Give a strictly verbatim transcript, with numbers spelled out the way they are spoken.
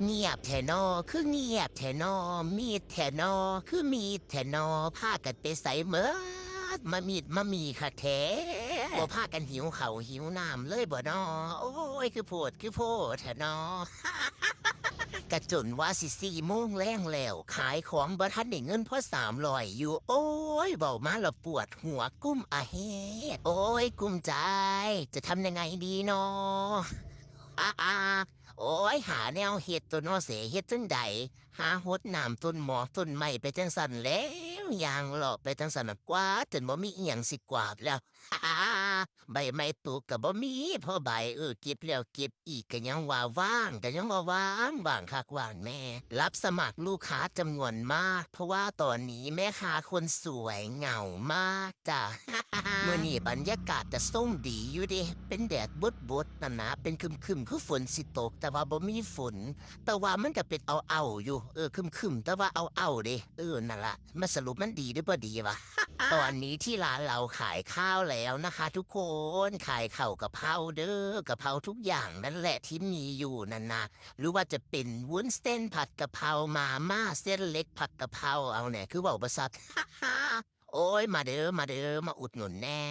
เงียบแท้นอ คือเงียบแท้นอ มีดแท้นอ คือมีดแท้นอ พากันไปไสเมิด มามีดมามีคักแท้ บ่พากันหิวข้าวหิวน้ำเลยบ่นอ โอ้ย คือโพด คือโพดแท้นอ กะจนว่าสิสี่โมงแลงแล้ว ขายของบ่ทันได้เงินพอสามร้อยอยู่ โอ้ย เว้ามาแล้วปวดหัว กุ้มอะเฮ็ด โอ้ย กุ้มใจ จะทำยังไงดีนอ อา อา โอ้ย หาแนวเฮ็ดตัวนอ เสเฮ็ดจั่งใด หาหดน้ำต้นหมอกต้นไม้ไปจั่งซั้นแหล้ว ย่างเลาะไปจั่งซั้นน่ะ กวาดจนบ่มีอิหยังสิกวาดแล้ว ใบไม้ตกกะบ่มีพอใบ เออ เก็บแล้วเก็บอีกกะยังว่าว่าง กะยังว่าว่าง ว่างคักว่างแน่ รับสมัครลูกค้าจำนวนมาก เพราะว่าตอนนี้แม่ค้าคนสวยเหงามากจ้ะ มื้อนี้บรรยากาศกะส่งดีอยู่เด้ เป็นแดดบดๆ นั่นนะ เป็นครึมๆ คือฝนสิตก แต่ว่าบ่มีฝน แต่ว่ามันกะเป็นเอาๆ อยู่ เออ ครึมๆ แต่ว่าเอาๆ เด้ เออ นั่นละ มาสรุปมันดีหรือบ่ดีวะ ตอนนี้ที่ร้านเราขายข้าวแล้วนะคะทุกคน ขายข้าวกะเพราเด้อ กะเพราทุกอย่างนั่นแหละที่มีอยู่นั่นนะ หรือว่าจะเป็นวุ้นเส้นผัดกะเพรา มาม่าเส้นเล็กผัดกะเพรา เอาแหน่ คือเว้าบ่ชัด โอ้ย มาเด้อ มาเด้อ มาอุดหนุนแหน่